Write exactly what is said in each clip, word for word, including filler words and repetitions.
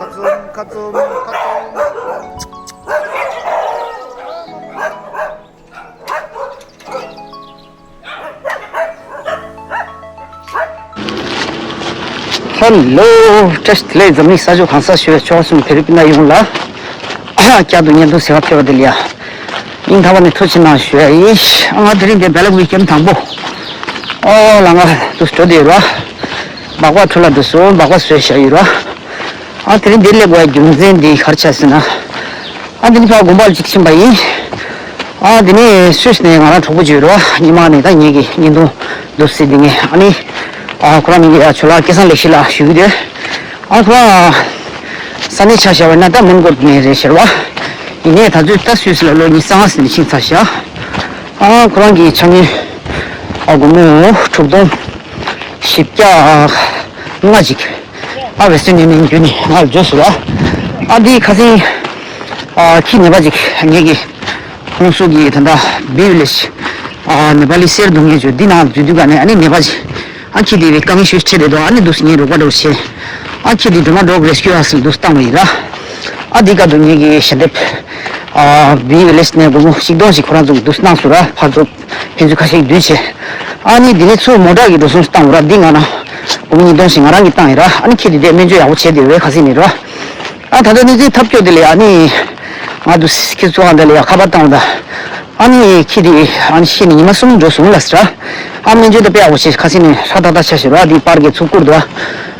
ཁ་ཚུམ་ཁ་ཚུམ་ཁ་ཚུམ། ཧེ་ལོ། བཀྲ་ཤིས་བདེ་ལེགས། འཛམ་གླིང་ས་ཕྱོགས་གང་སར་བཞུགས་པའི་ཆོལ་ཁ་གསུམ་བོད་རིགས་སྤུན་ཟླ་ཡོངས་ལ། བསྐྱར་དུ་བརྙན་ཐུང་གཟིགས་པར་ཕེབས་པ་དེ་ལ་ཡ། སྙིང་ཐག་པ་ནས་ཐུགས་རྗེ་གནང་ཞུ་ཡ་ཡིན། ང་དེ་རིང་འདིར་སྦེལ་ཀོབ་ཀྱི་ཀེམ་དང་པོ། ཨོ་ལ་ང་དུ་འགྲོ་བསྡད་ཡོད་ར། སྦག་སྦག་འཕྲོ་བརླག་འགྲོ་སོང་། སྦག་སྦག་བཟོས་བཞག་ཡོད་ར། ཨ་དེ་རིང་འདིར་སླེབས་དགོས་ཡ་རྒྱུ་མཚན་འདི་ག་རེ་ཆགས་ཟེར་ན། ཨ་འདི་ནི་ཕར་དགོན་པར་ཅིག་ཕྱིན་པ་ཡིན། ཨ་འདི་ནི་སུད་སི་ནས་ང་རང་གྲོགས་པོ་ཅིག་ཡོད་ར། ཉི་མ་ནས་ད་ངེད་ཀྱི་བརྙན་ཐུང་འདུག་སེ་འདི་ངས་ཨ་ནི། ཨ་ཁོ་རང་མིང་གི་ཨ་ཇོ་ལགས་སྐལ་བཟང་ལེགས་བཤད་ལགས་ཞུ་གི་འདུག་ཨ་ཁོ་རང་ས་གནས་ཆ་བཞག་པ་ན་ད་མོན་གྷོ་ནས་རེད་ཤག་ར། ཡིན་ནའི་ད་ཚོད་ད་སུད་སི་ལ་ལོ་ཉི་ཤུ་རྩ་ལྔ་ཙམ་ནས་ཕྱིན་ཚར་ཤག་ཨ་ཁོ་རང་གི་ཕྱག་དངུལ་ཨ་སྒོར་མོ་དྲུག་སྟོང་བཞི་བརྒྱ་ལྔ་ཅིག་ཨ་Western Union བརྒྱུད་ནས་ང་ལ་བཟོས་སོང་ར། ཨ་འདི་ཁ་སང་ཨ་ཁྱི་ནད་པ་ཅིག་ངེད་ཀྱི་ཧོང་སུ་གི་ད་ལྟ་བི་ཝི་ལེཇ་ཨ་ནེ་པ་ལི་གསེར་རྡུང་མཁན་ཅིག་འདི་ནང་འཛུལ་དུས་ག་ནས་ཨ་ནི་ནད་པ་ཅིག་ཨ་ཁྱི་དེ་བའི་དཀའ་ངལ་ཤོས་འཕྲད་བསྡད་འདུག་ཨ་ནི་འདུག་སེ་ངས་རོགས་པ་འདྲ་བོ་བྱས། ཨ་ཁྱི་དེ་Droma Dog Rescue House ལ་འདུག་སེ་བཏང་བ་ཡིན་ར། ཨ་དེའི་སྐབས་དུ་ངེད་ཀྱི་ཞལ་འདེབས་ཨ་བི་ཝི་ལེཇ་ནས་སྒོར་མོ་ཆིག་སྟོང་ཞིག་ཁོ་རང་ཚོ་གིས་འདུག་སེ་གནང་སོང་ར། ཕར་ཚུར་ཕན་ཚུན་ཁ་ཤས་བསྡུས་བྱས། ཨ་ནི་དེ་ནས་ཚུར་མོ་ཊ་གིས་འགྲོ་སོང་བཏང་བ་ར། འདི་ང་རང་སྒོར་མོ་ཉིས་སྟོང་ཞིག་ང་རང་གིས་བཏང་ཡིན་ར། ཨ་ནི་ཁྱི་དེ་དེ་སྨན་བཅོས་ཡག་པོ་བྱས་བསྡད་ཡོད་ཁ་སང་ནས་ར། ཨ་ད་ལྟ་གནས་ཚུལ་ཐབས་སྐྱོ་དེ་ལ་ཡ་ཨ་ནི་ང་དུ་ཁྱི་ཚོ་ཨ་འདི་ལ་ཡ་ཁ་པར་བཏང་བ་ད། ཨ་ནི་ཁྱི་དེ་ཨ་ནི་ཤི་ནས་ཉི་མ་གསུམ་འགྲོ་སོང་ལ་ཟེར་ར། ཨ་སྨན་བཅོས་ད་དཔེ་ཡག་པོ་བྱས་ཁ་སང་ནས་ཧྲ་ཏག་ཏག་ཆགས་ཤག་ར། དེ་པར་གྱི་ཚུར་བསྐུར་འདུག་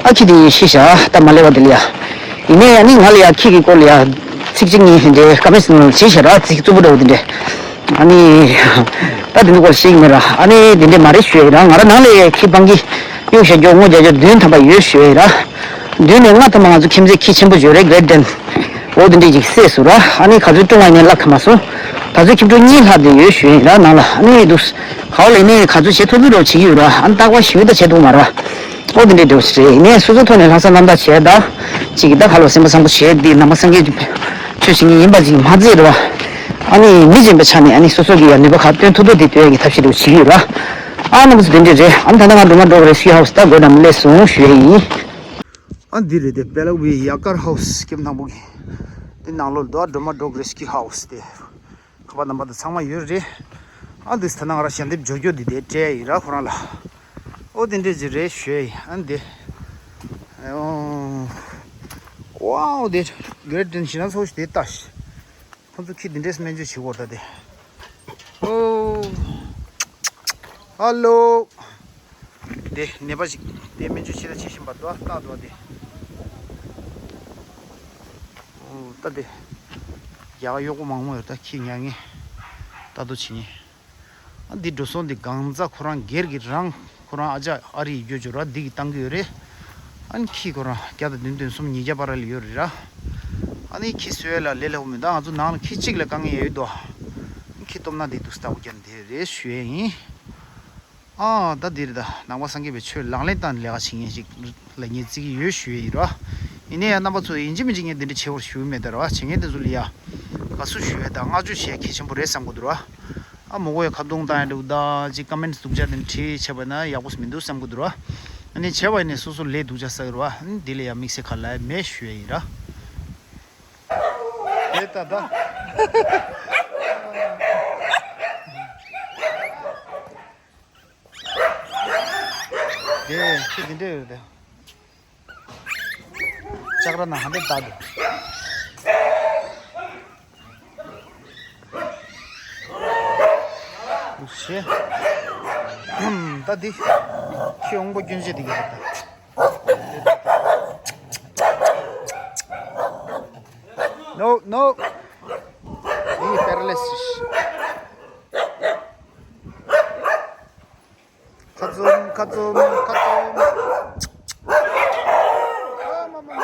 ཨ་ཁྱི་དེ་ཤི་ཤག་ད་མ་སླེབས་པ་དེ་ལ་ཡ། ཡིན་ནའི་ཨ་ནི་ང་ལ་ཡ་ཁྱི་གི་སྐོར་ལ་ཡ་ཚིག་གཅིག་གཉིས་དེ་འདྲའི་ཀ་མེན་ཊི་ནང་ལ་བྱས་ཤག་ར། ཚིག་རྩུབ་པོ་འདྲ་བོ་དེ་འདྲ། ཨ་ནི་ད་དེ་འདྲ་སྐོར་ཤེས་ཀྱི་མེད་ར། ཨ་ནི་དེ་འདྲ་མ་རེད་ཞུ་ཡ་ཡིན་ར། ང་རང་ནང་ལ་ཡ་ཁྱི་སྤང་གི་གཡུག་བཞག་རྒྱུ་སྔོ་རྒྱག་རྒྱུ་བདུན་ཐམ་པ་ཡོད་ཞུ་ཡ་ཡིན་ར། བདུན་ནས་ལྔ་ཐམ་པ་ང་ཚོ་ཁྱིམ་མཚེས་ཁྱི་ཆེན་པོ་ཅིག་ཡོད་རེད། གྷི་རེ་ཊི་ཌེན། འོ་དེ་འདྲས་ཅིག་བསད་སོང་ར། ཨ་ནི་ག་ཚོད་བཀྲོངས་པ་ཡིན་ནའི་བརླག་ཐུབ་མ་སོང་། ད་ཚོད་ཁྱི་ཕྲུག་གཉིས་ལྷག་དེ་ཡོད་ཞུ་ཡིན་ར་ནང་ལ། ཨ་ནི་འདུག་ག་བ་ལ་ཡིན་ནའི་ག་ཚོད་བྱེད་ཐུབ་ཐུབ་འདྲ་བོ་བྱེད་ཀྱི་ཡོད་ར། ཨ་ནི་རྟག་པར་ཞུ་ད་བྱེད་ཐུབ་མ་ར། འོ་དེ་འདྲས་འདྲ་བོ་ཞིག་རེད། ཡིན་ནའི་སོ་སོའི་ཐོག་ནས་ལྷག་བསམ་རྣམ་དག་བྱས་ད། ཅིག་གིས་ད་ག་ལ་སེམས་པ་བཟང་པོ་བྱས་དེ་ནང་པ་སངས་རྒྱས་ཀྱི་ཆོས་བྱེད་མཁན་ཡིན་པ་ཅིག་མ་བརྩིས་ར་བ། ཨ་ནི་མི་གཞན་པའི་ཆ་ནས་ཨ་ནི་སོ་སོ་གི་ཡ་ནུས་པ་ག་བཏོན་ཐུབ་ཐུབ་དེ་བཏོན་ཡ་གི་ཐབས་ཤེས་འདྲ་བོ་བྱེད་ཀྱི་ཡོད་ར། ཨ་ནི་མི་ཚོ་དེ་འདྲས་རེད། ཨ་ནི་ད་ལྟ་ང་Droma Dog Rescue House ད་སྒོ་འགྲམ་སླེབས་སོང་ཞུ་ཡ་ཡིན། ཨ་འདི་རེད་དེ། སྦེལ་ཀོབ་ཡ་ཀར་ཧའོ་སི་ཀེམ་དང་པོ་གི་དེ་ནང་ལོགས་འདུག་ཨ། Droma Dog Rescue House དེ་ཁ་པར་རྣམ་པ་དང་ཚང་མ་ཡོད་རེད། ཨ་འདི་ད་ནང་ར་ཞལ་འདེབས་འབྱོར་རྒྱུ་འདི་དེ་སྤྲད་ཡིན་ར་ཁོ་རང་ལ། ཨོ་དེ་འདྲས་ཅིག་རེད་ཞུ་ཡ་ཡིན། ཨ་འདི་ཨོ་ཝའོ་དེ་གྷི་རེ་ཊི་ཌེན་ཞེ་དྲག་ཚོགས་ཤིག་དེ་ལྟ་ཞིག་ཁོ་ཚོ་ཁྱི་འདི་འདྲས་སྨན་བཅོས་བྱེད་དགོས་ད་དེ། ཨོ། ཧ་ལོ། དེ་ནད་པ་ཞིག་དེ་སྨན་བཅོས་བྱེད་ད་བྱེད་བཞིན་པ་འདུག་ཨ། ལྟ་འདུག་ཨ་དེ། ཨོ་ད་དེ། ཡག་གཡོག་པོ་མང་པོ་ཡོད་ད་ཁྱི་ཉར་མཁན། ལྟ་རྟོག་བྱེད་མཁན། ཨ་འདི་འགྲོ་སོང་འདི་གང་ཟག་ཁོ་རང་སྒེར་གྱི་རང་། ཁོ་རང་ཨ་ཅག་ཨ་རི་ཡི་རྒྱུ་ཅོ་ར་འདི་གིས་བཏང་གི་ཡོད་རེད། ཨ་ནི་ཁྱི་ཁོ་རང་བརྒྱ་དང་བདུན་བདུན་གསུམ་ཉིས་བརྒྱ་བར་ལ་ཡོད་རེད་ར། ཨ་ནི་ཁྱི་གསོ་ཡ་ལ་ལས་སླ་པོ་མིན་ད། ང་ཚོ་ནང་ལ་ཁྱི་གཅིག་ལ་དཀའ་ངལ་ཡོད་དོ། ཁྱི་སྟོབས་ན་འདི་འདུག་སྟབས་བརྒྱབ་འདི་རེད་ཞུ་ཡས་ཡིན། ཨ་ད་འདི་རེད་ད། ནང་པ་སངས་རྒྱས་པའི་ཆོས་ལག་ལེན་བསྟར་ནས་ལས་ཀ་བྱེད་མཁན་ཞིག་ལ་ངས་བརྩི་གི་ཡོད་ཞུ་ཡས་ཡིན་ར། ཡིན་ནའི་ཡང་རྣམ་པ་ཚོ་ཡིན་གཅིག་མིན་གཅིག་ངས་འདི་འདྲ་བྱེད་པར་ཞུ་གི་མེད་ད་ར། བྱེད་མཁན་དེ་ཚོ་ལ་ཡ་དགའ་བསུ་ཞུ་ཡས་ད་བསྔགས་བརྗོད་བྱེད་ཡས་གལ་ཆེན་པོ་རེད་བསམ་གི་འདུག་ར། ཨ་མོ་གོ་ཡ་ཁ་རྡུང་བཏང་ཡ་འདྲ་བོ་ད་ཅིག་ཀ་མེན་ཊི་སྡུག་ཅག་དེ་འདྲ་བྲིས་བྱས་པ་ན་ཡག་པོ་མི་འདུག་བསམ་གི་འདུག་ར། ཨ་ནི་བྱས་པ་ཡིན་ནའི་སོ་སོ་ལས་སྡུག་ཅག་བསགས་ར་བ། ཨ་ནི་འདི་ལ་ཡ་དམིགས་བསལ་ཁ་ལ་ཡ་མེད་ཞུ་ཡ་ཡིན་ར། དེ་ད་ད། དེ་ཁྱི་དེ་འདྲས་ཡོད་དེ། ལྕགས་ར་ན་ཧ་འདྲ་ད་འདུག་ཤེ། ད་འདི་ཁྱི་འོང་པོ་སྐྱོན་ཆེ་འདི་གི་ད། No, no. འདི་པེ་ར་ལི་སི་ཁ་ཚུམ་ཁ་ཚུམ་ཁ་ཚུམ། ཨ་མ་མ་མ།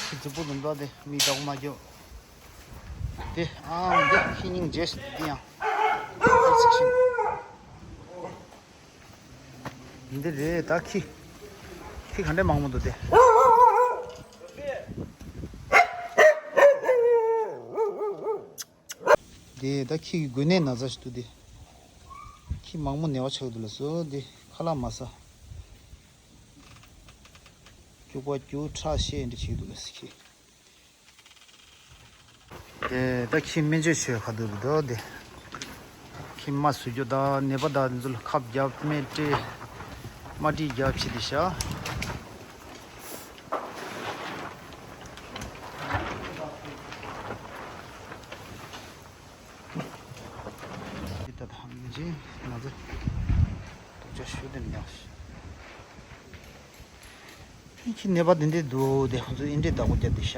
ཁྱི་རྫིག་པོ་འདུག་འདུག་དེ་མིག་འདྲ་པོ་མ་རྒྱོབ། དེ་ཨང་འདི་ཁྱི་སྙིང་རྗེ་ཞིག་འདི་ཡང་ཨ་ཚིག་ཤིང་། འདི་རེད་ད་ཁྱི། ཁྱི་ག་འདྲ་མང་པོ་འདུག་སྟེ། འདི་ད་ཁྱི་གི་འགོས་ནད་ན་ཚ་ཞིག་འདུག་སྟེ། ཁྱི་མང་པོ་ནད་པ་ཆགས་འདུག་ལ་སོ་འདི་ཁ་ལག་མ་ཟ། སྐྱུག་པ་སྐྱུག་ཁྲག་བཤད་འདྲ་བྱེད་འདུག་ལ་སི་ཁྱི། དེ་ད་ཁྱི་སྨན་བཅོས་བྱེད་ཁ་ཐུག་རེད་དོ་དེ། ཁྱི་རྨ་བཟོ་རྒྱུ་དང་ནད་པ་དང་འདི་ཚོ་ལ་ཁབ་བརྒྱབ་སྨན་སྤྲད། རྨ་དཀྲིས་བརྒྱབ་བྱས་ཏེ་བཞག། འདི་ད་ཐམས་ཅད་ང་ཚོ་རྟོག་དཔྱད་ཞུ་དེ་འདྲ། ཁྱི་ནད་པ་འདི་འདྲས་འདུག་དེ་ཁོང་ཚོ་ཨེ་འདྲས་བདག་པོ་བརྒྱབ་དེ་བཞག།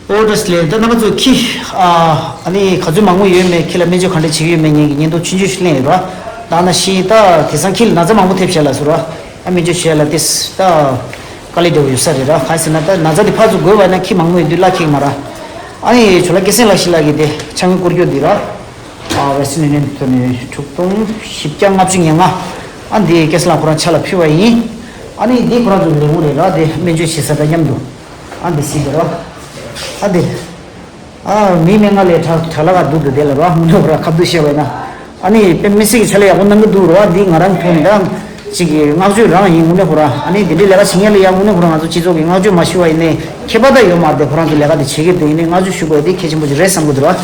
ཨོ་བཀྲ་ཤིས་བདེ་ལེགས། ད་རྣམ་པ་ཚོ་ཁྱི་ཨ་ཨ་ནི་ག་ཚོད་མང་པོ་ཡོད་མེད་ཁྱི་ལ་སྨན་བཅོས་ག་འདྲས་བྱེད་ཀྱི་ཡོད་མེད་ངེད་ཀྱི་བརྙན་ཐུང་ཆུང་ཆུང་ཞིག་ལེན་ཡོད་ར། ད་ནང་བཞིན་ད་དེང་སང་ཁྱི་ལ་ན་ཚ་མང་པོ་ཐེབས་བྱས་ལ་སོ་ར། ཨ་སྨན་བཅོས་བྱས་ལ་ཏིས་ད་དཀའ་ལས་འདྲ་བོ་ཡོད་ས་རེད་ར། གང་ཡིན་ཟེར་ན་ད་ན་ཚ་དེ་ཕར་ཚུར་འགོས་པ་ན་ཁྱི་མང་པོ་ཡོད་དུས་གླ་ཁེག་མ་ར། ཨ་ནི་ཇོ་ལགས་སྐལ་སེང་ལགས་ཤིག་ལགས་ཀྱིས་དེ་ཆ་ངོས་བསྐུར་རྒྱུ་འདི་ར། ཨ་Western Union་ཐོག་ནས་དྲུག་སྟོང་བཞི་བརྒྱ་ལྔ་བཅུ་ང་ལྔ། ཨ་འདི་སྐལ་སེང་ལགས་ཁོ་རང་ཆ་ལ་ཕུལ་བ་ཡིན། ཨ་ནི་འདི་ཁོ་རང་ཚོ་ལས་ཁུངས་རེད་ར། དེ་སྨན་བཅོས་བྱེད་ས་དང་མཉམ་དུ། ཨ་འདི་ཟིན་པ་ར། ཨ་འདི། ཨ་མི་མི་ང་ལས་དྲག་དྲག་ལ་ག་འདུག་འདུག་དེ་ལ་ར་མི་འདུག་ར་ཁ་འདུག་བཤད་པ་ཡིན་ན། ཨ་ནི་དཔེ་མི་སྲིད་ཀྱི་ཆ་ལས་ཡག་པོ་གནང་གི་འདུག་ར། འདི་ང་རང་ཐོག་ནས་ད་ཅིག་གི་བསྔགས་བརྗོད་རང་ཡིན། དངོས་གནས་ཁོ་རང་ཨ་ནི་འདི་འདྲའི་ལས་ཀ་བྱེད་མཁན་ལ་ཡང་དངོས་གནས་ཁོ་རང་ང་ཚོ་སྤྱི་ཚོགས་ཀྱི་བསྔགས་བརྗོད་མ་ཞུ་བ་ཡིན་ནའི་ཁྱད་པར་ད་ཡོད་མ་རེད་དེ། ཁོ་རང་ཚོ་ལས་ཀ་དེ་བྱེད་ཀྱི་འདུག་ཡིན་ནའི་བསྔགས་བརྗོད་ཞུ་དགོས་དེ་གལ་ཆེན་པོ་ཅིག་རེད་བསམ་གི་འདུག་ར།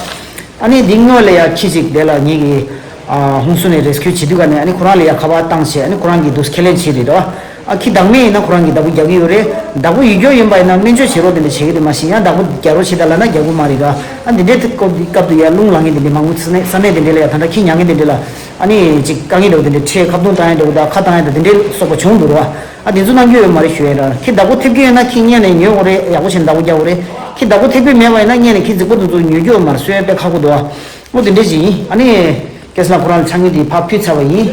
ཨ་ནི་འདི་སྔོན་ལ་ཡ་ཁྱི་ཅིག་དེ་ལ་ངེད་ཀྱི་ཨ་ཧུན་སུར་ནས་རེ་སི་ཁིའུ་བྱེད་དུས་ག་ནས་ཨ་ནི་ཁོ་རང་ལ་ཡ་ཁ་པར་བཏང་བྱས་ཨ་ནི་ཁོ་རང་གིས་འདུག་ཁས་ལེན་བྱས་རེད་ར། ཨ་ཁྱི་བདག་མེད་ཡིན་ན་ཁོ་རང་གིས་བདག་པོ་རྒྱག་གི་ཡོད་རེད། བདག་པོ་ཡོད་རྒྱུ་ཡིན་པ་ཡིན་ན་སྨན་བཅོས་བྱེད་རོགས་དེ་འདྲ་བྱེད་ཀྱི་འདུག་མ་གཞི་ཡང་བདག་པོ་རྒྱག་རོགས་བྱེད་ད་ལབ་ན་རྒྱག་གི་མ་རེད་ར། ཨ་འདི་འདྲའི་སྐབས་སྐབས་དུ་ཡ་རླུང་ལངས་མཁན་དེ་འདྲ་མང་པོ་ཚ་ནད་ཚ་ནད་དེ་འདྲ་ལ་ཡ་ད་ལྟ་ཁྱི་ཉར་མཁན་དེ་འདྲ་ལ་ཨ་ནི་ཅིག་དཀའ་ངལ་འདྲ་བོ་དེ་འདྲ་འཕྲད། ཁ་རྡུང་བཏང་ཡ་འདྲ་བོ་དང་ཁ་བཏང་ཡ་དང་དེ་འདྲའི་སོགས་པ་བྱུང་འདུག་ར། ཨ་དེ་ཚོ་གནང་རྒྱུ་ཡོད་མ་རེད་ཞུ་ཡ་ར། ཁྱི་བདག་པོ་ཐེབས་ཀྱི་ཡོད་ན་ཁྱི་རྙེད་ནས་ཉོ་དགོས་རེད། ཡག་པོ་བྱས་ནས་བདག་པོ་རྒྱག་དགོས་རེད། ཁྱི་བདག་པོ་ཐེབས་ཀྱི་མེད་པ་ཡིན་ན་རྙེད་ནས་ཁྱི་རྫིག་པོ་དེ་ཚོ་ཉོ་རྒྱུ་ཡོད་མ་རེད། གསོ་ཡ་དཔེ་ཁག་པོ་འདུག་ཨ། འོ་དེ་འདྲ་ཞིག་ཡིན། ཨ་ནི་སྐལ་བཟང་ལགས་ཁོ་རང་ལ་ཆ་ངེས་དེ་ཕར་ཕུལ་ཚར་བ་ཡིན།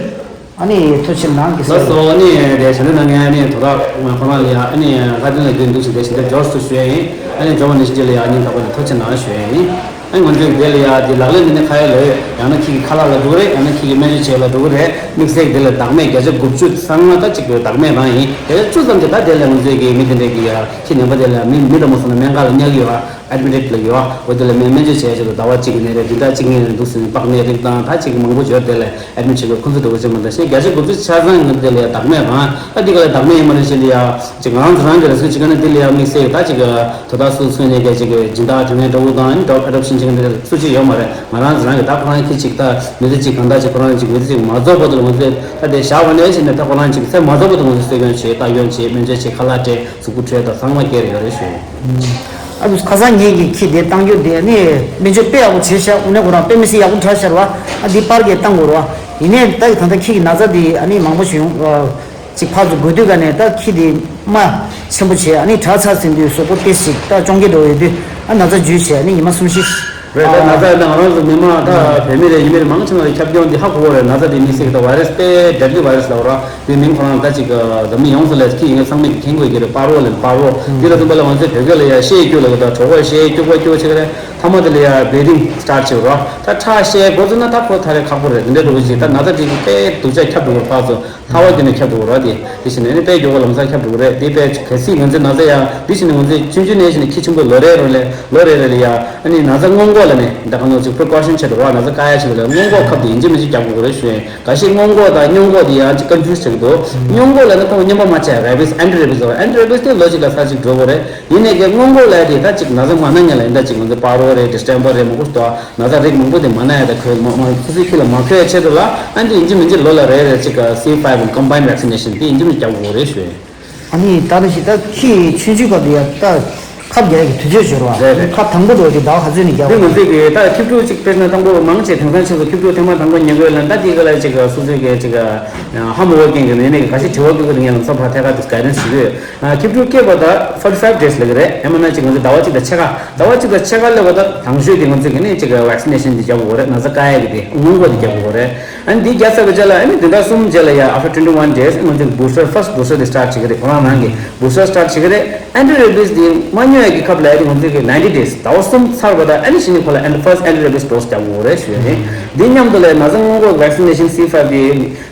ཨ་ནི་ཐུགས་རྗེ་གནང་། སྐལ་བཟང་ལགས་སོ། ཨ་ནི་དེ་ཞལ་འདོན་གནང་མཁན་ཨ་ནི་དོ་བདག་ཁོ་རང་ལ་ཡ་ཨ་ནི་ལྷ་ལྡན་ལགས་ཀྱིས་འདུག་ཟེར་དེ་ཞལ་འདོན་འབྱོར་སོང་ཞུ་ཡ་ཡིན། ཨ་ནི་འབྱོར་བ་ནས་བཞིན་རྗེས་ལ་ཡ་ཨ་ནི་དག་པ་དེ་ཐུགས་རྗེ་གནང་ཞུ་ཡ་ཡིན། ཨ་ནི་ང་ཚོའི་དེ་ལ་ཡ་དེ་ལག་ལེན་དེ་ནི་ཁ་ཡ་ལོས་ཡང་ན་ཁྱི་གི་ཁ་ལག་ལ་འགྲོ་གི་རེད། ཡང་ན་ཁྱི་གི་སྨན་བཅོས་བྱེད་ལ་འགྲོ་གི་རེད། དམིགས་བསལ་གྱི་དེ་ལ་བདག་མེད་བརྒྱ་ཆ་དགུ་བཅུ་ཚང་མ་ད་ཅིག་བདག་མེད་རང་ཡིན། བརྒྱ་ཆ་བཅུ་ཙམ་གྱི་ད་དེ་ལ་ང་ཚོའི་གི་མི་དེ་འདྲས་ཀྱི་ཡ་ཁྱི་ནད་པ་དེ་ལ་མི་མི་འདྲ་མོ་སོང་ན་སྨན་ཁང་ལ་གཉར་གི་ཡོད། ཨེ་ཌི་མི་ཊི་ལ་ཡོད། འོ་དེ་ལ་སྨན་སྨན་བཅོས་བྱས་ཆེད་དུ་ཟླ་བ་གཅིག་གི་ནད་རིགས་འདི་འདྲ་གཅིག་གཉིས་རེ་འདུག་ཟེར་ནས་པགས་ནད་རིགས་དང་ད་ཅིག་གི་མང་པོ་ཡོད། དེ་ལ་ཨེ་ཌི་མི་ཊི་བྱེད་དགོས། ཁོང་ཚོ་འདྲ་བོ་ཅིག་མ་འདྲ་ཞིང་བརྒྱ་ཆ་དགུ་བཅུ་ཆ་ཚང་ཡོད། དེ་ལ་ཡ་བདག་མེད་རང་ད་འདི་ག་ལ་བདག་མེད་ཡིན་མ་རེད་ཞེས་ལ་ཡ་ཅིག་ང་རང་ཚོ་རང་གི་རེ་སྐུལ་བྱེད་མཁན་དེ་ལ་ཡ་དམིགས་བསལ་གྱི་ད་ཅིག་གི་དོ་བདག་སུ་སུ་ནས་ཀྱི་ཅིག་སྦྱིན་བདག་དེ་འདྲའི་འདྲ་བོ་དང་ཨ་ནི་ཌོག་ཨེ་ཌོབ་ཤན་བྱེད་མཁན་དེ་འདྲ་སུ་གཅིག་ཡོད་མ་རེད། ང་རང་རང་གི་ད་ཁོ་རང་ཁྱི་གཅིག་ད་མི་ཚེ་གཅིག་གང་ལྟར་ཅིག་ཁོ་རང་གཅིག་མི་ཚེ་གཅིག་མ་རྫོགས་བར་དུ་ང་ཚོས་ད་དེ་བཞག་པ་ནས་བྱས་ནས་ད་ཁོ་རང་གཅིག་ཚེ་མ་རྫོགས་བར་དུ་ང་ཚོས་གསོ་སྐྱོང་བྱེད། ལྟ་སྐྱོང་བྱེད། སྨན་བཅོས་བྱེད། ཁ་ལག་སྤྲད། གཟུགས་པོ་འཕྲོད་དང་ཚང་མ་སྐྱེལ་ཡོད་རེད་ཞུ། ཨ་ཁ་སང་ངེད་ཀྱི་ཁྱི་དེ་བཏང་རྒྱུ་དེ་ནི་སྨན་བཅོས་དཔེ་ཡག་པོ་བྱས་ཤག་དངོས་གནས་ཁོ་རང་དཔེ་མི་སྲིད་ཡག་པོ་དྲག་ཤར་བ། ཨ་འདི་པར་གས་བཏང་དགོས་རེད་བ། ཡིན་ནའི་ད་ད་ལྟ་ཁྱི་གི་ན་ཚ་དེ་ཨ་ནི་མང་པོ་ཞིག་ཡོང་། ཅིག་ཕར་ཚུར་འགོས་དུས་ག་ནས་ད་ཁྱི་དེ་རྨ་ཆེན་པོ་བྱས་ཨ་ནི་དྲག་ཚར་ཟིན་དུས་གཟུགས་པོ་ཏོག་ཙམ་ད་གཅོང་སྐད་འདྲ་བོ་ཡོད་དུས་ཨ་ན་ཚ་འཇུས་བྱས་ཨ་ནི་ཉི་མ་གསུམ་བཞི། རེད། ད་ན་ཚ་ཡིན་ན་ང་རང་ཚོ་མི་མང་ད་བོད་མི་རེད་ཡུལ་མི་རེད་མང་ཆེ་བ་ལ་ཁྱབ་ཁྱོང་འདི་ཧ་གོ་གི་རེད། ན་ཚ་འདི་དམིགས་བསལ་གྱི་ད་བྷའི་རེ་སི་དཔེ་ཌེ་ཌི་ལི་བྷའི་རེ་སི་ལབ་ར། དེ་མིང་ཁོ་རང་ད་ཅིག་འཛམ་གླིང་ཡོངས་སུ་ལ་ཁྱི་ཡིན་མཁན་ཚང་མས་ཀྱི་མཁྱེན་གོ་གི་རེད། པ་རོ་ལབ་པ་རོ། འདི་ལ་མཚོན་པ་ལ་ང་ཚོའི་བོད་སྐད་ལ་ཡ་བཤད་སྐྱུག་ལབ་གི་ད་གྲོད་ཁོག་བཤད་སྐྱུག་པ་སྐྱུག་བྱེད་གི་རེད། ཐ་མ་དེ་ལ་ཡ་བྷི་ལི་ཌིང་སི་ཊར་ཊི་བྱེད་རོགས། ད་ཁྲག་བཤད་འགོ་བཙུགས་ན་ད་ཁོ་ད་རེས་ཁག་པོ་རེད། དེ་འདྲ་འདྲ་བོ་ཞིག་ད་ན་ཚ་དེ་དཔེ་སྡུག་ཅག་ཁྱབ་འགྲོ་གི་རེད། ཕར་ཚུར་ཚ་བ་བརྒྱུད་ནས་ཁྱབ་འགྲོ་གི་རེད། དེ་དེ་བཞིན་ནས་ནི་དཔེ་མགྱོགས་པོ་ལམ་སང་ཁྱབ་འགྲོ་གི་རེད། དེ་དཔེ་གལ་སྲིད་ང་ཚོའི་ན་ཚ་ཡ་དེ་བཞིན་ནས་ང་ཚོའི་ཆུང་ཆུང་ནས་བཞིན་ནས་ཁྱི་ཆེན་པོ་ལོ་རེ་རེ་ལས་ལོ་རེ་རེ་ལ་ཡ་ཨ་ནི་ན་ཚ་སྔོན་འགོག་ལ་ནི་ད་ག་ནང་ཚོ་པི་རི་ཀོ་ཤན་བྱེད་འགྲོ་བ། ན་ཚ་བཀག་ཡ་བྱེད་འགྲོ་ལ་སྔོན་འགོག་ཁབ་དེ་ཡིན་གཅིག་མིན་གཅིག་རྒྱག་དགོས་རེད་ཞུ་ཡིན། གལ་སྲིད་སྔོན་འགོག་དང་སྨྱོ་འགོག་དེ་ཡང་གཅིག་ཀོན་ཕིའུ་སི་བྱེད་ཀྱི་འདུག་སྨྱོ་འགོག་ལ་ནི་ཁོང་རྔན་པ་མ་ཆད་རེ་བིས་ཨན་ཊི་རེ་བིས་ལབ་པ། ཨན་ཊི་རེ་བིས་དེ་ལོ་གཅིག་ལ་ཚར་གཅིག་འགྲོ་དགོས་རེད། ཡིན་ནའི་གི་སྔོན་འགོག་ལ་དེ་ད་ཅིག་ན་ཚ་མ་ན་ངེས་ལ་ཡིན་ད་ཅིག་ང་ཚོ་པ་རོ་རེད། ཌི་སི་ཊེམ་པར་རེད། མང་པོ་ཞིག་འདུག་ན་ཚ་རིགས་མང་པོ་དེ་མ་ན་ཡ་ད་ཁོས་མ་མ་སོ་སོའི་ཁྱི་ལ་མ་འཁོད་ཡ་ཆེད་དུ་ལ་ཨ་འདི་ཡིན་གཅིག་མིན་གཅིག་ལོ་ལ་རེ་རེ་ཅིག་སི་ཕའིབ་ཀོམ་བྷའིན་ཌི་ཝེག་སི་ནེ་ཤན་དེ་ཡིན་གཅིག་མིན་གཅིག་རྒྱག་དགོས་རེད་ཞུ་ཡིན། ཨ་ནི་ད་ད་ཞིག་ད་ཁྱི་ཆུང་ཆུང་སྐབས་དེ་ཡ་ད་ཁབ་རྒྱག་ཡ་གི་དུས་ཚོད་འབྱོར་བ། རེད་རེད། ཁབ་དང་པོ་འགྲོ་དེ་ཟླ་བ་ག་ཚོད་ནས་རྒྱག་དགོས་རེད། འདི་ང་ཚོས་གི་ད་ཁྱི་ཕྲུག་ཅིག་དཔེར་ན་དང་པོ་མང་ཆེ་དེང་སང་ཆུ་ཚོད་ཁྱི་ཕྲུག་ཐེངས་མ་དང་པོ་ཉོ་དགོས་ལ་ད་འདི་ག་ལ་ཅིག་སོ་སོའི་གི་ཅིག་ཧ་མ་གོ་མཁན་གི་ནས་ནས་གི་ག་ཞིག་དྲི་བ་བཀོད་གི་རིང་ཡང་ཚོ་ཕ་ཐད་ཀ་དུ་གའི་ཌན་སི་ཞུ་གི་ཡོད། ཁྱི་ཕྲུག་སྐྱེས་པ་ད་forty five days་ལ་གི་རེད། ཡང་མིན་ན་ཅིག་ང་ཚོ་ཟླ་བ་གཅིག་དང་ཕྱེད་ཀ་ཟླ་བ་གཅིག་དང་ཕྱེད་ཀ་སླེབས་པ་ད་དང་ཤོས་དེ་ང་ཚོས་གི་ནས་ཅིག་ཝེག་སི་ནེ་ཤན་དེ་རྒྱག་དགོས་རེད། ན་ཚ་བཀག་ཡ་གི་དེ་སྔོན་འགོག་དེ་རྒྱག་དགོས་རེད། ཨ་ནི་འདི་རྒྱག་ཚར་བའི་རྗེས་ལ་ཨ་ནི་བདུན་ཕྲག་གསུམ་རྗེས་ལ་ཡ་after twenty one days་ང་ཚོས་booster first booster་དེ་start་བྱེད་ཀྱི་རེད། ཁོ་རང་རང་གི་booster་start་བྱེད་ཀྱི་རེད། anti rabies་དེ་མ་ཉོ་ཡ་གི་ཁབ་ལ་ཡ་དེ་ང་ཚོས་གི་ninety days་ཟླ་བ་གསུམ་ཚར་བ་དང་ཨ་ནི་གཞི་ནས་ཁོ་ལ་anti first anti rabies dose་རྒྱག་དགོས་རེད་ཞུ་ཡ་རེད། འདི་མཉམ་དུ་ལས་ན་ཚ་སྔོན་འགོག་vaccination C five དེ་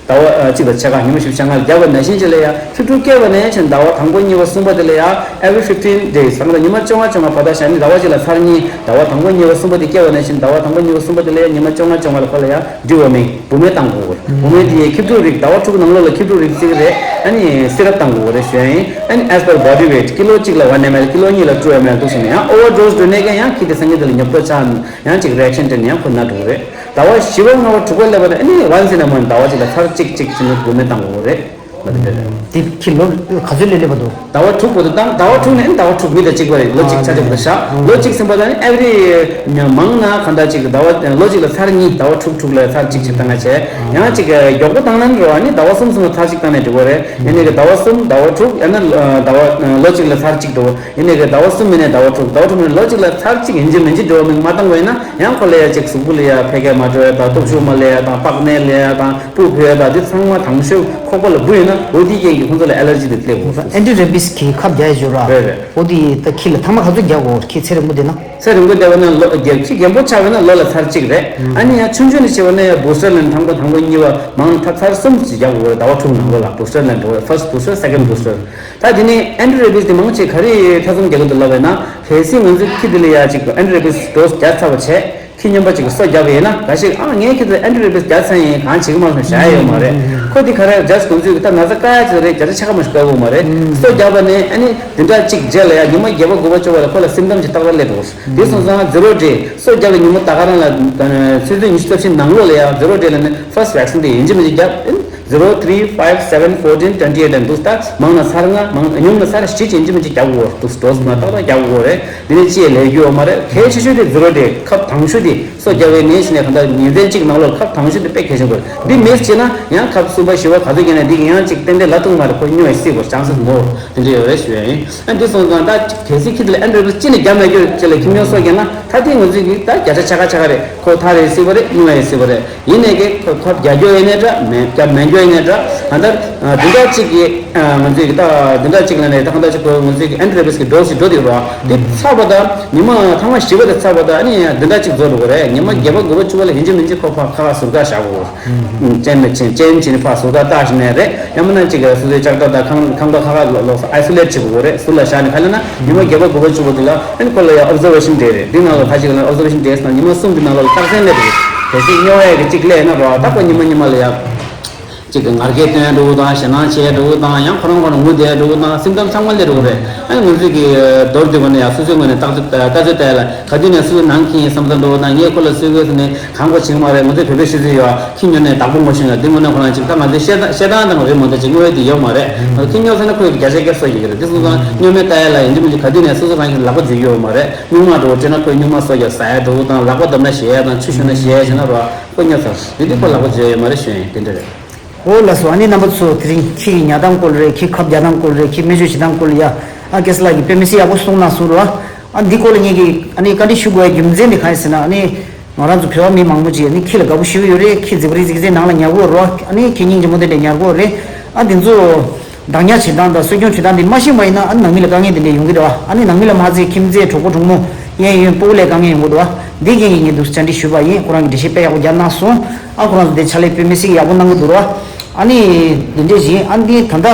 ཟླ་བ་ཨ་གཅིག་དང་ཕྱེད་ཀ་ཉི་མ་བཞི་བཅོ་ལྔ་བརྒྱབ་པ་ནང་བཞིན་ཅིག་ལ་ཡ་ཁྱི་ཕྲུག་སྐྱེས་པ་ནས་ཕྱིན་ཟླ་བ་དང་པོ་གཉིས་པ་གསུམ་པ་དེ་ལ་ཡ་every fifteen days ལྷག་ལ་ཉི་མ་བཅོ་ལྔ་བཅོ་ལྔ་བར་ཐག་བཞག་ནས་ཟླ་བ་གཅིག་ལ་ཚར་གཉིས། ཟླ་བ་དང་པོ་གཉིས་པ་གསུམ་པ་དེ་སྐྱེས་པ་ནང་བཞིན་ཟླ་བ་དང་པོ་གཉིས་པ་གསུམ་པ་དེ་ལ་ཡ་ཉི་མ་བཅོ་ལྔ་བཅོ་ལྔ་ལ་ཁོ་ལ་ཡ་deworming བུད་མེད་བཏང་དགོས་རེད། བུད་མེད་དེ་ཡ་ཁྱི་ཕྲུག་རིགས་ཟླ་བ་དྲུག་ནང་ལོགས་ལ་ཁྱི་ཕྲུག་རིགས་བརྩི་གི་རེད། ཨ་ནི་syrup བཏང་དགོས་རེད་ཞུ་ཡ་ཡིན། ཨ་ནི་as per body weight ཀི་ལོ་གཅིག་ལ་one ml ཀི་ལོ་གཉིས་ལ two ml འདུག་ཟེར་ནས་ཡང་overdose འགྲོ་ནས་ཀྱང་ཡང་ཁྱི་དེ་སང་ཉིན་དེ་ལ་ཉོབ་ཏོ་ཆགས། ཡང་ཅིག་reaction དེ་ནི་ཡང་ཁོ་ན་འགྲོ་གི་རེད། ཟླ་བ་བཞི་པ་ལྔ་པ་དྲུག་པ་སླེབས་པ་ན་ཨ་ནི་once in a month ཟླ་བ་གཅིག་ལ་ཚར་གཅིག་གཅིག་བྱས་ནས་བུད་མེད་བཏང་དགོས་རེད། ལ་དེ་འདྲ་རེད། དེ་ཁྱི་ལོ་ག་ཚོད་ལས་སླེབས་པ་འདུག་ཟླ་བ་དྲུག་བར་དུ་བཏང་། ཟླ་བ་དྲུག་ནས་ཨ་ནི་ཟླ་བ་དྲུག་མི་དང་གཅིག་པ་རེད། ལོ་གཅིག་ཆ་གཅིག་པ་རེད་ཤག་ལོ་གཅིག་ཟིན་པ་དང་ཨ་ནི་every མང་ན་གང་ལྟར་ཅིག་ཟླ་བ་ལོ་གཅིག་ལ་ཚར་གཉིས་ཟླ་བ་དྲུག་དྲུག་ལ་ཚར་གཅིག་ཅིག་བཏང་ན་བྱས། ཡང་ཅིག་མགྱོགས་པོ་བཏང་ན་ནི་རེད་བ། ཨ་ནི་ཟླ་བ་གསུམ་གསུམ་ལ་ཚར་གཅིག་བཏང་ནས་འགྲིག་གི་རེད། ཡིན་ནའི་གི་ཟླ་བ་གསུམ་ཟླ་བ་དྲུག་ཡང་ན་ཟླ་བ་ལོ་གཅིག་ལ་ཚར་གཅིག་འགྲོ། ཡིན་ནའི་གི་ཟླ་བ་གསུམ་མིན་ནས་ཟླ་བ་དྲུག་ཟླ་བ་དྲུག་མིན་ནས་ལོ་གཅིག་ལ་ཚར་གཅིག་ཡིན་གཅིག་མིན་གཅིག་འགྲོ་བ་མིན་མ་བཏང་བ་ཡིན་ན་ཡང་ཁོ་ལ་ཡ་ཅིག་གཟུགས་པོ་ལ་ཡ་ཕལ་སྐད་མ་འགྲོ་ཡ་དང་སྟོབས་ཤུགས་མ་སླེབས་ཡ་དང་པགས་ནད་སླེབས་ཡ་དང་སྤུ་འཕོ་ཡ་དང་འདི་ཚང་མ་དང་ཤོས་ཁོག་པ་ལ་འབུ་ཡོད་ན་འོ་དེའི་རྐྱེན་གྱིས་ཁོང་ཚོ་ལ་allergy དེ་སླེབས་འོང་། Anti rabies གི་ཁབ་རྒྱག་ཡ་ཡོད་ར། རེད་རེད། འོ་དེ་ད་ཁྱི་ལ་ཐ་མ་ག་ཚོད་རྒྱག་དགོས། ཁྱི་ཚེ་རིང་པོ་བསྡད་ན། ཚེ་རིང་པོ་བསྡད་པ་ན་ལོ་རྒྱབ་ཁྱི་རྒན་པོ་ཆགས་པ་ན་ལོ་ལ་ཚར་གཅིག་རེད། ཨ་ནི་ཡང་ཆུང་ཆུང་ནས་བྱས་པ་ན་ཡང་booster ལན་དང་པོ་དང་པོ་གཉིས་པ་མང་ཐ་ཚར་གསུམ་ཞིག་རྒྱག་དགོས་རེད། ཟླ་བ་དྲུག་ནང་ལོ་ལ་booster ལན་འགྲོ་བ་རེད། first booster second booster ད་དེ་ནས་anti rabies དེ་མང་ཆེ་ག་རེ་ཐེ་ཚོམ་རྒྱག་གི་འདུག་ལབ་པ་ཡིན་ན། གལ་སྲིད་ང་ཚོའི་ཁྱི་དེ་ལ་ཡ་ཅིག་anti rabies dose བརྒྱབ་ཚར་བ་བྱས། ཁྱི་སྨྱོན་པ་ཅིག་གིས་སོ་བརྒྱབ་པ་ཡིན་ན་འགའ་ཞིག་ཨ་ངའི་ཁྱི་དེ་anti rabies བརྒྱབ་ཚར་ཡིན་གང་བྱེད་ཀྱི་མ་སོང་བཞག་ཡོད་མ་རེད། ཁོ་དེ་ག་རེ་just ཁོང་ཚོས་ད་ན་ཚ་བཀག་ཡ་ཅིག་རེད། བརྒྱ་ཆ་ཕྱེད་ཀ་མ་ཞིག་བཀག་དགོས་མ་རེད། སོ་བརྒྱབ་པ་ནས་ཨ་ནི་བདུན་ཕྲག་གཅིག་རྗེས་ལ་ཡ་ཉི་མ་བརྒྱད་པ་དགུ་པ་བཅུ་པ་ལ་ཁོ་ལ་symptom ཅིག་ཏག་ཏག་སླེབས་འགྲོ། དེ་སོང་ཙང་zero day སོ་བརྒྱབ་པའི་ཉིན་མོ་ད་ག་རང་ལ་ཆུ་ཚོད་ཉི་ཤུ་རྩ་བཞི་ནང་ལོགས་ལ་ཡ་zero day ལ་ནི་first vaccine དེ་ཡིན་གཅིག་མིན་གཅིག་བརྒྱབ། zero three five seven fourteen twenty eight ལ་འདུག་ད་མང་ན་ཚར་ལྔ་མང་ཉུང་ན་ཚར་བཞི་ཅིག་ཡིན་གཅིག་མིན་གཅིག་བརྒྱབ་དགོས་འདུག dose མ་ཏག་ཏག་བརྒྱབ་དགོས་རེད། འདི་ནི་ཅི་ཡང་ལས་རྒྱུ་ཡོད་མ་རེད། གལ་ཆེ་ཤོས་དེ་zero day ཁབ་དང་ཤོས་དེ་སོ་བརྒྱབ་པའི་ནས་བྱས་ནས་གང་ལྟར་ཉིན་མཚན་གཅིག་ནང་ལོགས་ཁབ་དང་ཤོས་དེ་དཔེ་གལ་ཆེན་པོ་རེད། འདི་མེད་བྱས་ན་ཡང་ཁབ་གསུམ་པ་བཞི་པ་ག་ཚོད་བརྒྱབ་ནས་འདི་གི་ཡང་གཅིག་ཏན་ཏན་ལ་ཐུག་མ་རེད། ཁོ་སྨྱོ་ཡི་སྲིད་པའི་chance མོ་དེ་འདྲ་ཡོད་རེད་ཞུ་ཡ་ཡིན། ཨ་འདི་སོང་ཙང་ད་གལ་སྲིད་ཁྱི་དེ་ལ་anti rabies ཅི་ནས་བརྒྱབ་མེད་རྒྱུ་ཅི་ལ་ཁྱི་སྨྱོ་སོ་བརྒྱབ་ན་ད་ཐེངས་ང་ཚོས་གི་ད་བརྒྱ་ཆ་ཕྱེད་ཀ་ཕྱེད་ཀ་རེད། ཁོ་ཐག་རེད་སྲིད་པ་རེད། སྨྱོ་ཡི་སྲིད་པ་རེད། ཡིན་ནའི་གི་ཁོ་ཁབ་རྒྱག་རྒྱུ་ཡིན་ནའི་འདྲ་མེད་རྒྱབ་མེད་རྒྱུ་ཡིན་ནའི་འདྲ་གང་ལྟར་བདུན་ཕྲག་གཅིག་གི་ང་ཚོས་གི་ད་བདུན་ཕྲག་གཅིག་ལ་ནས་ད་གང་ལྟར་ཅིག་ཁོ་ང་ཚོས་གི་anti rabies གི་dose ཞིག་འགྲོ་དེ་རོ། དེ་ཚར་བ་དང་ཉི་མ་ཐ་མ་བཞི་པ་དེ་ཚར་བ་དང་ཨ་ནི་བདུན་ཕྲག་གཅིག་རྫོགས་འགྲོ་གི་རེད། ཉི་མ་བརྒྱད་པ་དགུ་པ་བཅུ་པ་ལ་ཡིན་གཅིག་མིན་གཅིག་ཁོ་ཕར་ཁ་ཁ་ཟུར་ཁ་བཞག་དགོས། ཅན་མེད་ཅན་ཅན་བྱས་ནས་ཕར་ཟུར་ཁ་བཏགས་ཤིག་ནས་རེད། ཡང་མིན་ན་ཅིག་སོ་སོའི་ལྕགས་ཐག་དང་ཁང་ཁང་པ་ཁ་ཁ་ལོགས་སུ་isolate བྱེད་དགོས་རེད། ཟུར་ལ་བཞག་ནས་ག་ལ་ན་ཉི་མ་བརྒྱད་པ་དགུ་པ་བཅུ་པ་དེ་ལ་ཨ་ནི་ཁོ་ལ་ཡང་observation day རེད། འདི་ནང་ལ་ཁ་ཅིག་ལ་observation days དང་ཉི་མ་གསུམ་གྱི་ནང་ལ་རྟགས་མཚན་སླེབས་རེད། གལ་སྲིད་སྨྱོ་ཡས་ཀྱི་གཅིག་སླེབས་ན་རོ་ད་ཁོ་ཉི་མ་ཉི་མ་ལ་ཡང་གཅིག་གི་ངར་སྐད་བཏོན་འགྲོ་དང་ཞེད་སྣང་བྱས་འགྲོ་དང་ཡང་ཁོ་རང་ཁོ་རང་ངུ་བསྡད་འགྲོ་དང་symptom ཚང་མ་སླེབས་འགྲོ་རེད། ཨ་ནི་ང་ཚོས་ཀྱི་མདོར་བསྡུས་པ་ནས་ཡང་སོ་སོའི་ངོས་ནས་ལྟ་ཚུལ་ལྟ་ཚུལ་ལྟ་ཡ་ལ་ག་དུས་ནས་སུ་ནང་གི་བསམ་བློ་འགྲོ་དང་ངས་ཁོ་ལ་སུས་དགོས་ཟེར་ནས་གང་གོ་བྱེད་མ་རེད། ང་ཚོའི་བོད་པའི་ཤེས་ཚད་ཡོད་ཨ། ཁྱི་སྨྱོ་ནས་བདག་པོ་ངོ་ཤེས་ཡོད། འདི་དངོས་གནས་ཁོ་རང་ཅིག་ད་ང་ཚོའི་བཤད་སྟངས་བཤད་སྟངས་དང་རེད་མ་གཏོགས་ཅིག་དངོས་ཡོད་དེ་ཡོད་མ་རེད། ཁྱི་སྨྱོ་ཟེར་ན་ཁོས་བརྒྱ་ཆ་བརྒྱ་སོ་ཡི་གི་རེད། དེ་སོང་ཙང་སྨྱོ་མེད་ལྟ་ཡ་ལ་ཡིན་གཅིག་མིན་གཅིག་ག་དུས་ནས་སོ་སོ་རང་གི་ལག་པ་འཇུ་རྒྱུ་ཡོད་མ་རེད། སྨྱུག་མ་འགྲོ་སྤྲད་ན་ཁོས་སྨྱུག་མ་སོ་རྒྱག་ཟ་ཡ་འགྲོ་དང་ལག་པ་བརྡབ་ན་ཞེད་ཡ་དང་ཆུ་ཤོར་ན་ཞེད་ཡ་བྱས་ན་རོ་ཁོ་སྨྱོ་ཚར་དེ་དུས་ཁོ་ལག་པ་འཇུ་ཡ་ཡོད་མ་རེད་ཞུ་ཡ་ཡིན། དེ་འདྲ་རེད། འོ་ལགས་སོ། ཨ་ནི་རྣམ་པ་ཚོ་དེ་རིང་ཁྱི་གི་ཉར་སྟངས་སྐོར་རེད། ཁྱི་ཁབ་རྒྱག་སྟངས་སྐོར་རེད། ཁྱི་སྨན་བཅོས་བྱེད་སྟངས་སྐོར་ལ་ཡ་ཨ་ཀེ་སི་ལགས་ཀྱིས་དཔེ་མི་སྲིད་ཡག་པོ་གསུངས་གནང་སོང་རོ། ཨ་འདི་སྐོར་ལ་ངེད་ཀྱིས་ཨ་ནི་བཀའ་འདྲི་ཞུ་དགོས་ཡ་རྒྱུ་མཚན་དེ་གང་ཡིན་ཟེར་ན་ཨ་ནི་ང་རང་ཚོ་བོད་པ་མི་མང་པོ་ཅིག་ཨ་ནི་ཁྱི་ལ་དགའ་པོ་ཞེ་པོ་ཡོད་རེད། ཁྱི་རྫིག་པ་རེད་རྫིག་རྫིག་ནང་ལ་ཉར་གི་ཡོད་རོ། ཨ་ནི་ཁྱི་སྙིང་རྗེ་མོ་དེ་འདྲ་ཉར་གི་ཡོད་རེད། ཨ་འདི་ཚོ་བདག་ཉར་བྱེད་སྟངས་དང་གསོ་སྐྱོང་བྱེད་སྟངས་དེ་མ་ཤེས་པ་ཡིན་ན་ཨ་ནི་ནང་མི་ལ་དཀའ་ངལ་དེ་འདྲ་ཡོང་གི་རེད་བ། ཨ་ནི་ནང་མི་ལ་མ་ཚད་ཁྱིམ་མཚེས་གྲོགས་པོ་གྲོགས་མོ་གཡས་གཡོན་སྤུ་གུ་ལ་དཀའ་ངལ་ཡོང་གི་འདུག་བ། འདི་གི་ངས་ངས་འདུག་བཅར་འདྲི་ཞུས་པ་ཡིན། ཁོ་རང་གི་འགྲེལ་བཤད་དཔེ་ཡག་པོ་རྒྱག་གནང་སོང་། ཨ་ཁོ་རང་ཚོ་དེ་ཕྱག་ལས་དཔེ་མི་སྲིད་ཡག་པོ་གནང་གི་འདུག་ར། ཨ་ནི་འདི་འདྲས་ཡིན། ཨ་འདི་ད་ལྟ་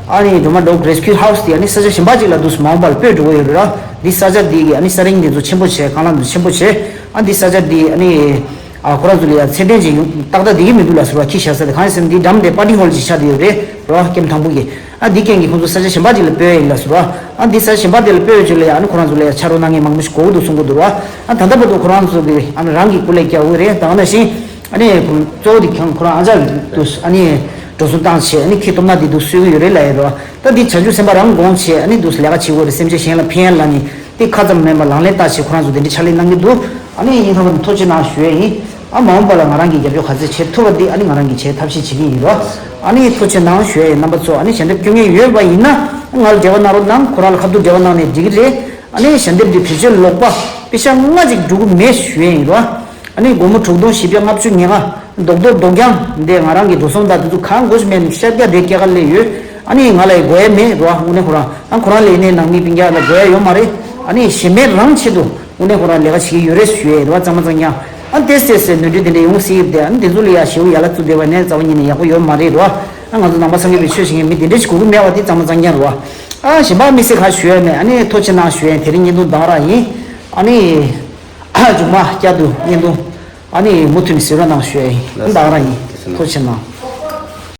ཨ་ནི་སྒྲོལ་མ་Dog Rescue House དེ་ཨ་ནི་ས་ཆ་གཞན་པ་ཅིག་ལ་འདུག་མ་འོངས་པ་ལ་སྤོས་འགྲོ་གི་ཡོད་རེད་ར། འདི་ས་ཆ་འདི་གི་ཨ་ནི་ས་རིན་འདི་ཚོ་ཆེན་པོ་བྱས་རྐང་ལམ་འདི་ཆེན་པོ་བྱས། ཨ་འདི་ས་ཆ་འདི་ཨ་ནི་ཨ་ཁོ་རང་ཚོ་ལ་ཡ་ཚད་ལྡན་ཅིག་ཡོང་ཏག་ཏག་འདི་གི་མི་འདུག་ལ་ཟེར་བ། ཁྱི་བཞག་ས་དེ་གང་ཡིན་ཟེར་ན་འདི་འགྲམ་དེ་party hall ཅིག་ཆགས་བསྡད་ཡོད་རེད་ར། ཀེམ་དང་པོ་གི་ཨ་འདི་རྐྱེན་གྱིས་ཁོང་ཚོ་ས་ཆ་གཞན་པ་ཅིག་ལ་སྤོས་ཡིན་ལ་ཟེར་བ། ཨ་འདི་ས་ཆ་གཞན་པ་དེ་ལ་སྤོས་ཡོད་ཅིག་ལ་ཡ་ཨ་ནི་ཁོ་རང་ཚོ་ལ་ཡ་ཕྱག་རོགས་གནང་མཁན་མང་པོ་ཞིག་དགོས་ཀྱི་འདུག་གསུང་གི་འདུག་ར། ཨ་ད་ལྟ་བར་དུ་ཁོ་རང་ཚོ་གི་ཨ་ནི་རང་གི་སྐུ་ལས་བསྐྱལ་ཡོད་རེད། ད་ག་ནང་བཞིན། ཨ་ནི་གཙོ་བོ་དེ་ཀྱང་ཁོ་རང་ཨ་ཅག་གི་དུས་ཨ་ནི་འགྲོ་སོང་བཏང་བྱས་ཨ་ནི་ཁྱི་སྟོབས་ན་དེ་དུ་གསོས་ཀྱི་ཡོད་རེད་ལབ་ཡོད་རེད་བ། ད་འདི་བྱང་ཆུབ་སེམས་དཔའ་རང་དགོངས་བྱས་ཨ་ནི་དུས་ལས་ཀ་བྱེད་དགོས་རེད། སེམས་ཅན་གཞན་ལ་ཕན་ཡ་ལ་ནི་དེ་ཁ་ཙམ་མིན་པ་ལག་ལེན་བསྟར་བྱས་ཁོ་རང་ཚོ་དེ་འདྲའི་ཕྱག་ལས་གནང་གི་འདུག་ཨ་ནི་ཡིན་ཁ་བ་ཐུགས་རྗེ་གནང་ཞུ་ཡས་ཡིན། ཨ་མ་འོངས་པ་ལ་ང་རང་གིས་རྒྱབ་སྐྱོར་ག་ཚོད་བྱེད་ཐུབ་པ་འདི་ཨ་ནི་ང་རང་གིས་བྱེད་ཐབས་ཤེས་བྱེད་ཀྱི་ཡིན་རོ། ཨ་ནི་ཐུགས་རྗེ་གནང་ཞུ་ཡས་ཡིན། རྣམ་པ་ཚོ་ཨ་ནི་ཞལ་འདེབས་སྐྱོན་མཁན་ཡོད་པ་ཡིན་ན་ང་ལ་འབྲེལ་བ་གནང་རོགས་གནང་། ཁོ་རང་ལ་ཁ་ཐུག་འབྲེལ་བ་གནང་ནས་འགྲིག་གི་རེད། ཨ་ནི་ཞལ་འདེབས་འདི་བེད་སྤྱོད་ལོག་པ་པེ་ཤ་ལྔ་ཅིག་འགྲོ་གི་མེད་ཞུ་ཡས་ཡིན་རོ། ཨ་ནི་སྒོར་མོ་དྲུག་སྟོང་བཞི་བརྒྱ་ལྔ་བཅུ་ང་ལྔ། རྡོག་རྡོག་རྡོག་རྐྱང་འདི་ང་རང་གི་འགྲོ་སོང་དང་དེ་ཚོ་གང་དགོས་ཤེས་མེད་ནི་ཤར་རྒྱག་དེ་སྐྱེལ་ག་སླེབས་ཡོད། ཨ་ནི་ང་ལ་ཡི་དགོས་ཡ་མེད་རོ། དངོས་གནས་ཁོ་རང་ཨ་ཁོ་རང་ལས་ནས་ནང་མི་སྤུན་ཀྱག་ལ་དགོས་ཡ་ཡོད་མ་རེད། ཨ་ནི་གཞན་མེད་རང་ཆེད་དུ་དངོས་གནས་ཁོ་རང་ལས་ཀ་བྱེད་ཀྱི་ཡོད་རེད་ཞུ་ཡས་རོ། གཙང་མ་གཙང་རྐྱང་ ཨ་ཏེས་ཏེས་ནོར་འཁྲུལ་དེ་འདྲ་ཡོང་སྲིད་དེ། ཨ་ནི་དེ་ཚོ་ལ་ཡ་ཞེ་པོ་ཡ་ལ་བཙུགས་བསྡད་པ་ནི་རྩ་བ་ཉིད་ནས་ཡག་པོ་ཡོད་མ་རེད་རོ། ཨ་ང་ཚོ་ནང་པ་སངས་རྒྱས་པའི་ཆོས་བྱེད་མཁན་མི་དེ་འདྲ་ཞིག་དགོས་ཀྱི་མེད་པ་དེ་གཙང་མ་གཙང་རྐྱང་རོ། ཨ་གཞན་པ་དམིགས་བསལ་ག་ཞུ་ཡ་མེད། ཨ་ནི་ཐུགས་རྗེ་གནང་ཞུ་ཡ་དེ་རིང་བརྙན་ཐུང་འདི་ག་རང་ཡིན། ཨ་ནི་ཨ་མཇུག་མ་བསྐྱར་དུ་བརྙན་ཐུང་ཨ་ནི་མུ་མཐུད་ནས་གཟིགས་རོགས་གནང་ཞུ་ཡ་ཡིན། ཨ་འདི་ག་རང་ཡིན། ཐུགས་རྗེ་གནང་།